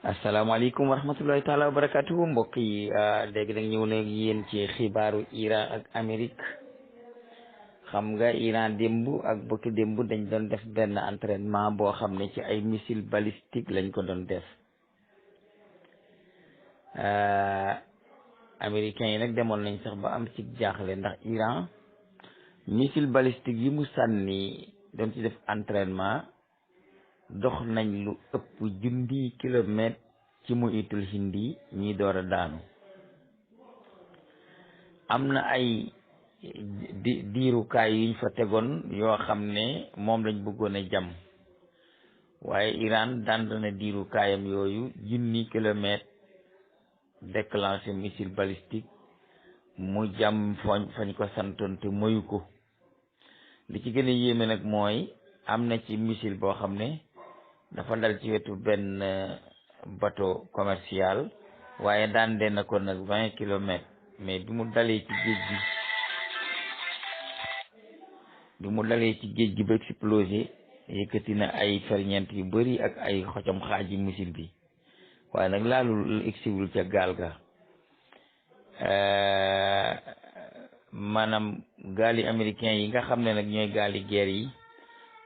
asalaamaaleykum wa rahmatullahi taala wa barakatuhu mbokk yi léegi nag ñëw na yéen ci xibaaru Iran ak Amérique. xam nga Iran démb ak bokki démb dañ doon def benn entraînement boo xam ne ci ay missile balistique lañ ko doon def. américains yi nag demoon nañ sax ba am ci jaaxle ndax Iran missile balistique yi mu sànni doon ci def entraînement dox nañ lu ëpp junni kilomètre ci muhitul hindi ñi door a daanu. am na ay diirukaay yuñ fa tegoon yoo xam ne moom lañ bëggoon a jam waaye Iran dànd na diirukaayam yooyu junni kilomètre déclenché missile balistique mu jam fañ ko santoon te moyu ko. li ci gën a yéeme nag mooy am na ci missile boo xam ne dafa dal ci wetu benn bateau commercial waaye daan na ko nag 20 kilomètres mais bi mu dalee ci géej gi ba explosé yëkkati na ay ferñeent yu bari ak ay xocom xaaji missile bi waaye nag laalul egsiwul ca gaal ga. maanaam gaali américain yi nga xam ne nag ñooy gaali guerre yi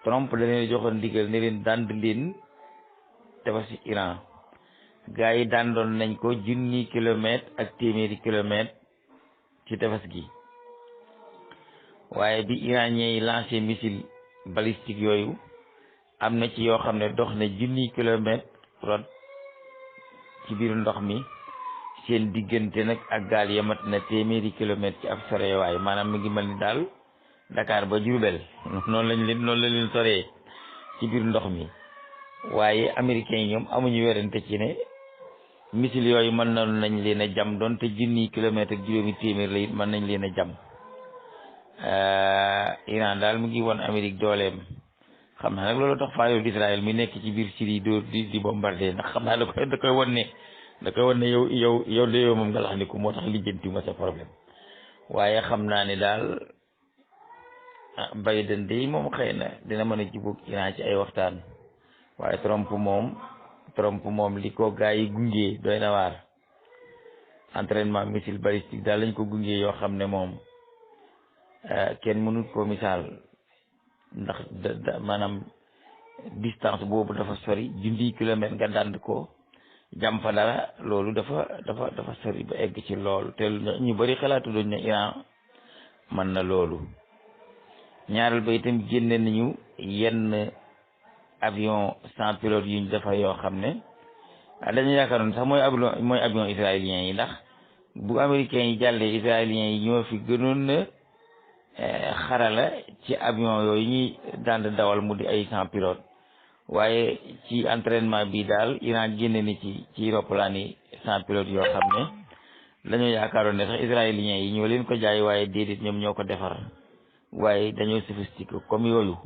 Trump da leen joxoon ndigal ne leen dànd leen tefes ci Iran. gaa yi dàndoon nañ ko junni kilomètre ak téeméeri kilomètre ci tefes gi waaye bi iranien yi lancé missile balistique yooyu am na ci yoo xam ne dox na junni kilomètre rot ci biir ndox mi seen diggante nag ak gaal ya mat na téeméeri kilomètre ci ab sorewaay maanaam mi ngi mel ni daal Dakar ba Diourbel noonu la leen soree ci biir ndox mi. waaye américains yi ñoom amuñu werante ci ne missile yooyu mën nañ leen a jam doon te junni kilomètre ak juróomi téeméer la it mën nañ leen a jam. Iran daal mu ngi won Amérique dooleem xam naa nag loolu tax faayool Israël mi nekk ci biir Syrie di bombardé ndax xam naa da koy won ne yow de yow moom nga lax ni ko moo tax lijjantiwuma sa problème. waaye xam naa ne daal Biden de moom xëy na dina mën a jubóog Iran ci ay waxtaan waaye Trump moom li ko gaa yi gunge doy na waar. entraînement missile balistique daal lañ ko gunge yoo xam ne moom kenn mënut ko misaal ndax maanaam distance boobu dafa sori junni kilomètre nga dànd ko jam fa dara loolu dafa sori ba egg ci loolu te ñu bari xalaatu doon ne Iran mën na loolu. ñaareel ba itam génne nañu yenn avion sans pilote yuñ defar yoo xam ne dañu yaakaaroon sax mooy avion israélien yi ndax bu américains yi jàllee israéliens yi ñoo fi gënoon na xarala ci avion yooyu ñuy daan dawal mu di ay sans pilote waaye ci entraînement bi daal Iran génne ni ci roppalaan yi sans pilote yoo xam ne dañoo yaakaaroon ne sax israéliens yi ñoo leen ko jaay waaye déedéet ñoom ñoo ko defar waaye dañoo sophistiqué comme yooyu.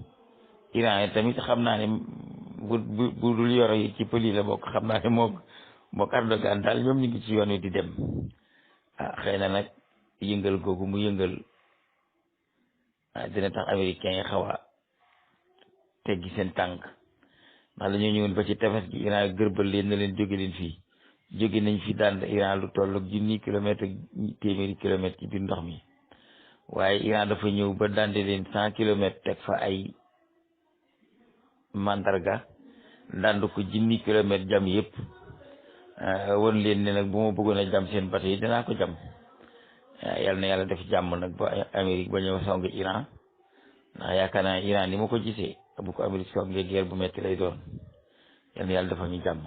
Iran yi tamit xam naa ne bu dul yoro yi ci pëli la bokk xam naa ne mook Erdogan daal ñoom ñu ngi ci yoon wi di dem. xëy na nag yëngal googu mu yëngal dina tax américains yi xaw a teggi seen tànk ndax dañoo ñëwoon ba ci tefes gi Iran gërbal leen na leen jóge leen fii jóge nañ fi daan Iran lu toll ak junni kilomètre ak téeméeri kilomètre ci biir ndox mi waaye Iran dafa ñëw ba dande leen 100 kilomètres teg fa ay mandarga dand ko junni kilomètre jam yëpp won leen ne nag bu ma bëggoon a jam seen bato yi dinaa ko jam. yal na yàlla def jàmm nag ba Amérique ba ñëw song Iran ndax yaakaar naa Iran ni ma ko gisee bu ko Amérique songee guerre bu metti lay doon yal na yàlla dafa ñu jàmm.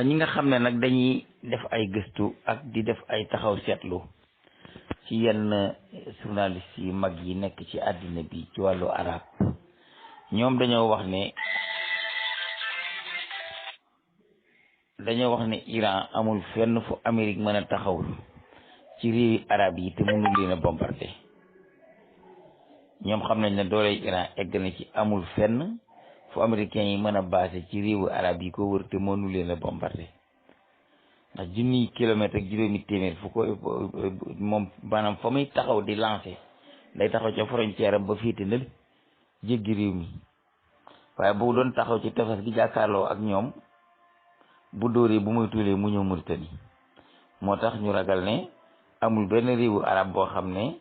ñi nga xam ne nag dañuy def ay gëstu ak di def ay taxaw seetlu ci yenn journaliste yu mag yi nekk ci àddina bi ci wàllu arab ñoom dañoo wax ne Iran amul fenn fu Amérique mën a taxaw ci réewi arab yi te mënul leen a bombardé. ñoom xam nañ ne doole Iran egg na ci amul fenn fu américains yi mën a basé ci réewu arab yi ko wër te mënul leen a bombardé ndax junniy kilomètre ak juróomi téeméer fu ko moom maanaam fa muy taxaw di lancé day taxaw ca frontière am ba féete na jéggi réew mi waaye bu doon taxaw ci tefes gi jàkkaarloo ak ñoom bu dóoree bu muy tuulee mu ñëw Mauritanie moo tax ñu ragal ne amul benn réewu arab boo xam ne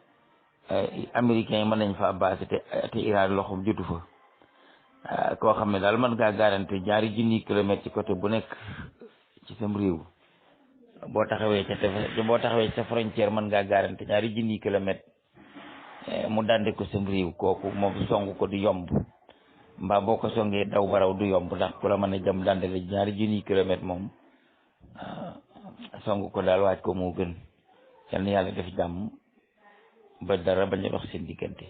américains yi mën nañ fa basé te Iran loxoom jotu fa koo xam ne daal mën ngaa garanti 2,000 kilomètres ci côté bu nekk ci sam réew boo taxawee ca tefes boo taxawee ca frontière mën ngaa garanti 2,000 kilomètres mu dande ko sam réew kooku moom song ko du yomb mbaa boo ko songee daw baraw du yomb ndax ku la mën a jëm dande la 2,000 kilomètres moom song ko daal waaj ko moo gën yal na yàlla def jàmm ba dara bañ a dox seen diggante